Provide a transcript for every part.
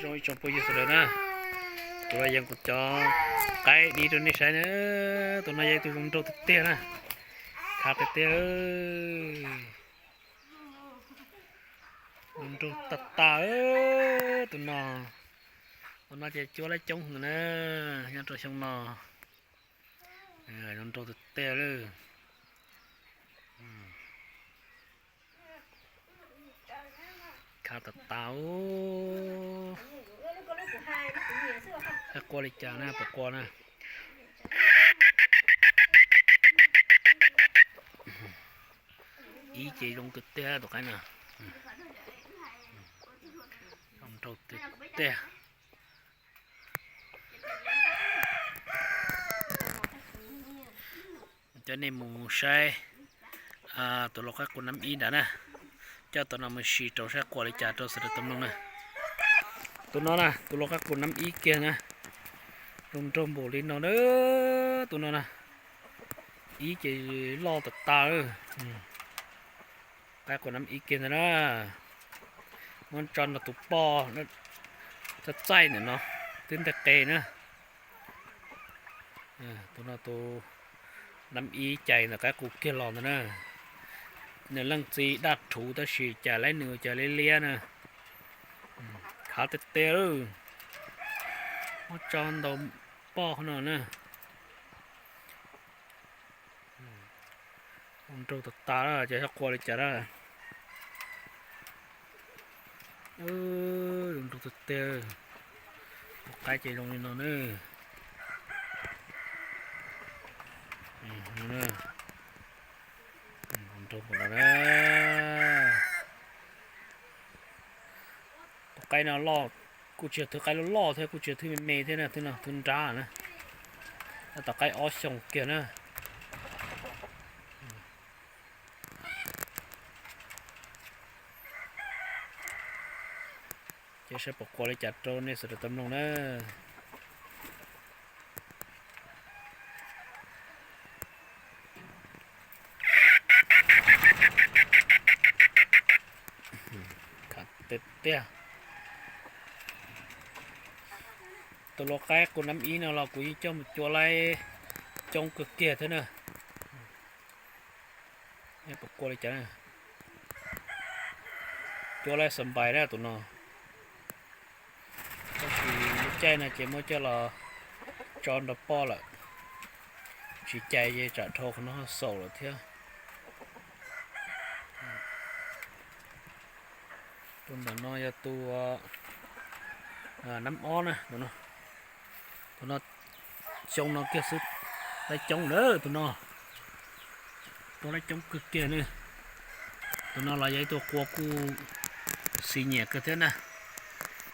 Zoo ib tsoom phooj ywg sawv daws na, kuv los yees kuv cov qaib dib rau nej saib na. Tus no yog ib tug zoo nraug tiag tiag na, khav tiag tiag. Zoo nraug tas tas tus no. Tus no ces cuab laib coob heev na, nyob rau xyoo no. Zoo nraug tiag tiag lawm. Khav tas tas. Qaib qua li cas na, puas qua na? Ib ce zoo kawg tiag tus qaib no. Zoo nraug tiag tiag. Coj nej mus saib tus lau qaib qua nab ib nrad na. Coj tus no mus sim rau saib qua li cas rau sawv daws tau mloog na. Tus no na, tus lau qaib qua nab ib kiag na. Zoo nraug npaum li no na. Tus no na, ib ce loj tas tas. Qaib qua nab ib kiag ntawd na. Muab tso nrog tus poj txaij txaij ntawm no, twb ntej qe na. Tus no tus nab ib cais ntawm qaib qua kiag los ntawd na. Nws leej txiv daj rhuv tab sis cas laib nws ua cas liab liab na. Khav tiag tiag lawm. Muab tso ntaus poj qhov no na. Ua nraug tas tas lawm ces yog qua li cas na. Zoo nraug tiag tiag. Tus qaib ces zoo li no na. Ua nraug npaum no na. Tus qaib no loj, kuj tsis yog thwv qaib loj loj thiab, kuj tsis yog thwv me me thiab na, thwv no thwv nrab na. Tab tom qaib ob xyoos kiag na. Ces saib puas qua li cas rau nej sawv daws tau mloog na. Khav tiag tiag. Tus lau qaib qua nab ib no los kuv yeej coj mus cua laib coob kawg kiag thiab na. Puas qua li cas na? Cua laib xas npais na tus no. Tab sis lub caij no ces muab coj los tso nrog poj lawm, tsis cais ces tsam dhau qhov no xaus lawm thiab. Tus ntawm no yog tus nab ob na. Tus no xyoo no kiag xwb, laib coob lawm tus no. Tua laib coob kawg kiag na. Tus no los yog ib tug qua kuj xis nyiam kawg thiab na.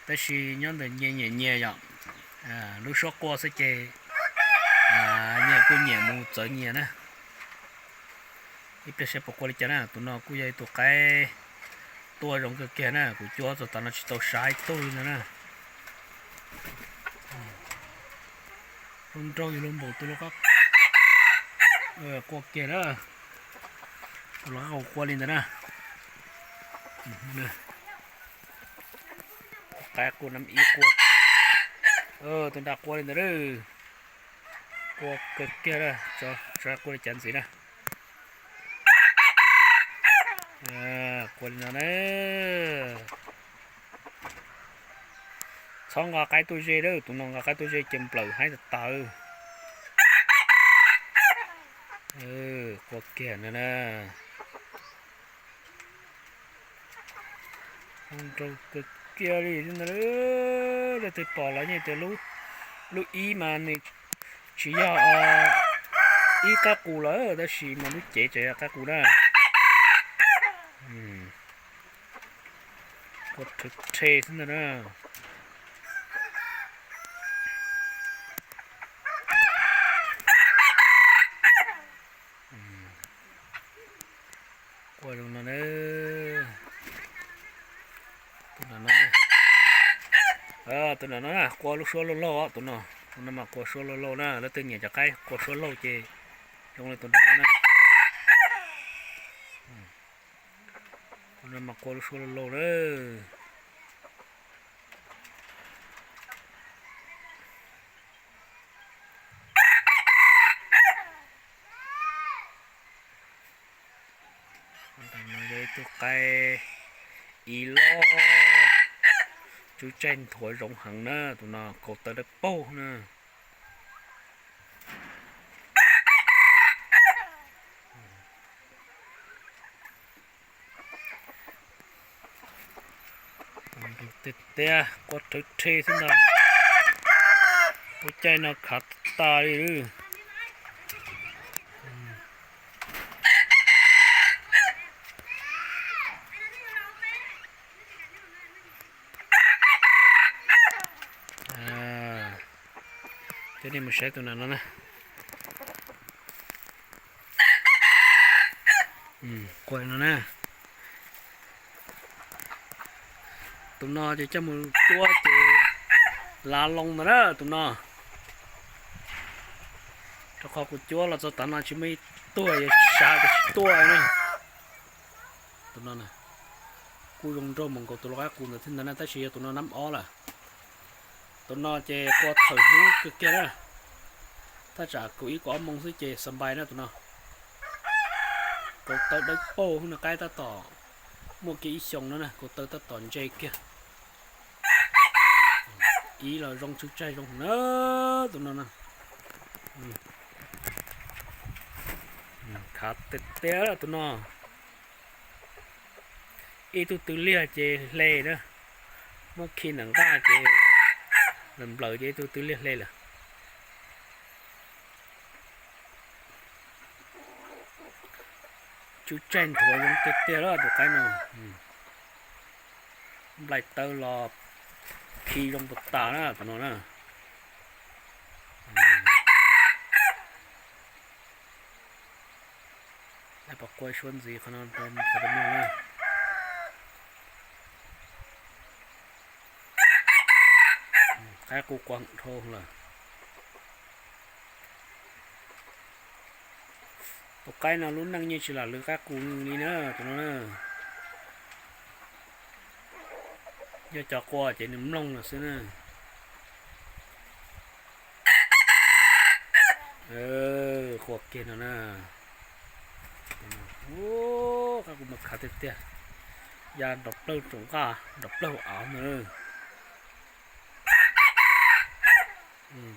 Tab sis nyob ntawm nyias nyiam nyias yom. Lub suab qua xwb ces nyias kuj nyiam mus txawv nyias na. Ib pliag saib puas qua li cas na. Tus no kuj yog ib tug qaib tua zoo kawg kiag na, kuv cua txog tav no tsis tau saib ib tug li ntawd na. Zoo nraug yog luag npaum tus lau qaib qua kiag na. Tus lau qaib qua li ntawd na. Qaib qua nab ib qua, tus nram qua li ntawd na. Qua kawg kiag, tso qua li cas ntxiv na. Qua li no na. Txhob nqa qaib tuaj ze lawm, tus no nqa qaib tuaj ze ces nplawm haib tas tas. Qua kiag no na. Zoo nraug kawg kiag li ntawd. Leej twg pom los yeej tias lub ib mas nws tsis yog ib qaib qus lawm, tab sis mas lub cev tseem yog qaib qus na. Qua rhe rhe xwb ntag na. Qua zoo no na. Tus no, tus no na, qua lub suab laug laug os, tus no. Tus no mas qua suab laug laug na, leej twg nyiam cov qaib qua suab laug ces zoo li tus nram no na. Tus no mas qua lub suab laug laug na. Qaib ib loj, tsw tsaig nthuav zoo heev na, tus no kaus taw dawb paug na. Tiag tiag, qua rhawv rhe xwb ntag. Ua caij no khav tas li. Coj nej mus saib tus no na. Qua no na. Tus no ces coj mus cuab ces lav loo ntag na tus no. Rau qhov kuv cuab los txog tav no tsis muaj ib tug yuav sav tias tsis tuaj na. Tus no kuj zoo nraug mus nkaus tus lau qaib qus ntawd thiab ntag na, tab sis yog tus no nab ob lawm. Tus no ces qua thawm hnub kawg kiag na, thaj tsam kaum ib kaum ob moos xwb ces xa npais na tus no. Kaus taw dawb paug hwb no, qaib tab tom muaj kiag ib xyoos no na, kaus taw tab tom ntse kiag. Ib los zoo tsw tsaig zoo na tus no na. Khav tiag tiag tus no. Ib tug tw liag ces hle na, muab khi ntawm nqaj ces nplawm ces ib tug tw liag hle lawm. Tsw tsaig nthuav zoo tiag tiag lawm tus qaib no. Nplaim taw los khi zoo tas tas na tus no na. Pom qua suab ntxiv qhov no rau mloog na. Qaib qus qua dhau lawm. Tus qaib no lub neej yeej tsis lam lwm qaib qus li na tus no na. Yog cov qua ces nws mloog lawm xwb na. Qua kiag no na. Qaib qus mas khav tiag tiag, ya nrov plawg tsoom nqaj nrov plawg av ntag.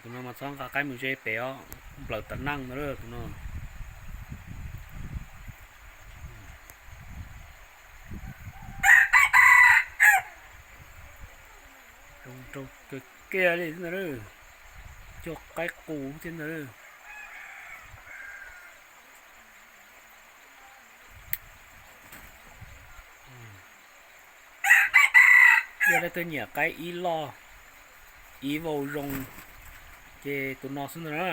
Tus no mas txhob nqa qaib mus ze pem os, nplawm tas neej ntag tus no. Zoo nraug kawg kiag li thiab ntag, cog qaib qus thiab ntag. Yog leej twg nyiam qaib ib loj ib vau zoo ces tus no xwb ntag na.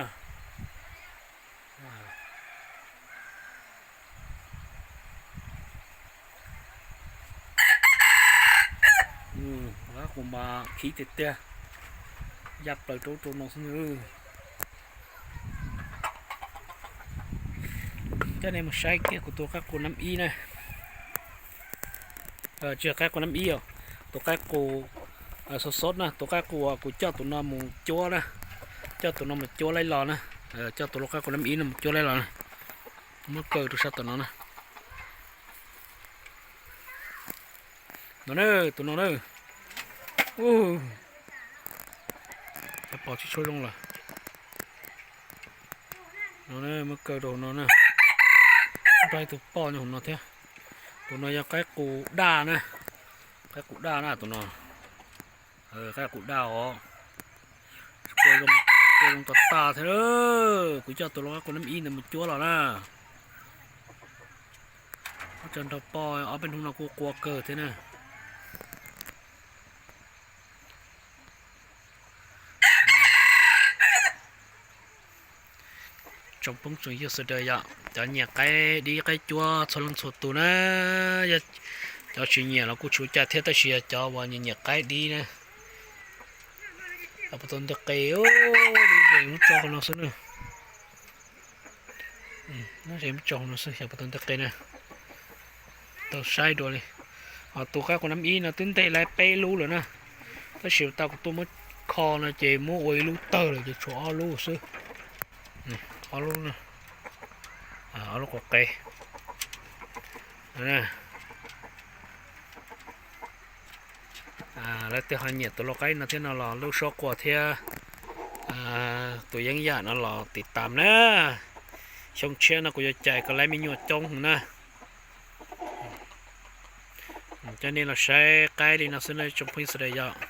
Qaib qus mas khib tiag tiag, ya plaws rau rau no xwb. Coj nej mus saib kiag kuv tus qaib qus nab ib na. Tsis yog qaib qus nab ib os, tus qaib qus xov xov na, tus qaib qus kuv coj tus no mus cuab na, coj tus no mus cuab laij los na, coj tus lau qaib qus nab ib no mus cuab laij los na. Muab kaw rau sab tom no na. No na, tus no na. Pom tsis tshua zoo lawm. No muab kaw rau hauv no na. Nrog ib tug poj nyob hauv no thiab. Tus no yog qaib qus daj na. Qaib qus daj na tus no. Qaib qus daj os. Kua zoo tas tas thiab. Kuv coj tus lau qaib qus nab ib ntawd mus cuab los na. Ua tsaug nrog poj, ob peb hnub no kuj qua kawg thiab na. Tsoom phooj tsoom ywg sawv daws yom, cov nyiam qaib dib qaib cuab txhua leej txhua tus na, cov tsis nyiam los kuj tsis ua cas thiab, tab sis yog cov uas nyiam nyiam qaib dib na, puas tau ntawm qe, lub zeem muab tso qhov no xwb na. Lub zeem muab tso qhov no xwb, yog puas tau ntawm qe na. Tau saib dua li. Ho tus qaib qus nab ib no twb nteg laib peb lub lawm na, tab sis tau kuv tuaj muab kho no ces muab ua ib lub tawg lawm ces tshuav ob lub xwb. Ob lub, ob lub qe. Leej twg ho nyiam tus lau qaib no thiab no los lub suab qua thiab tus yeeb yam no los tiv tam na. Xyoo tshiab no kuv yuav cais kom laib me nyuam coob na. Coj nej los saib qaib li no xwb na tsoom phooj ywg sawv daws yom.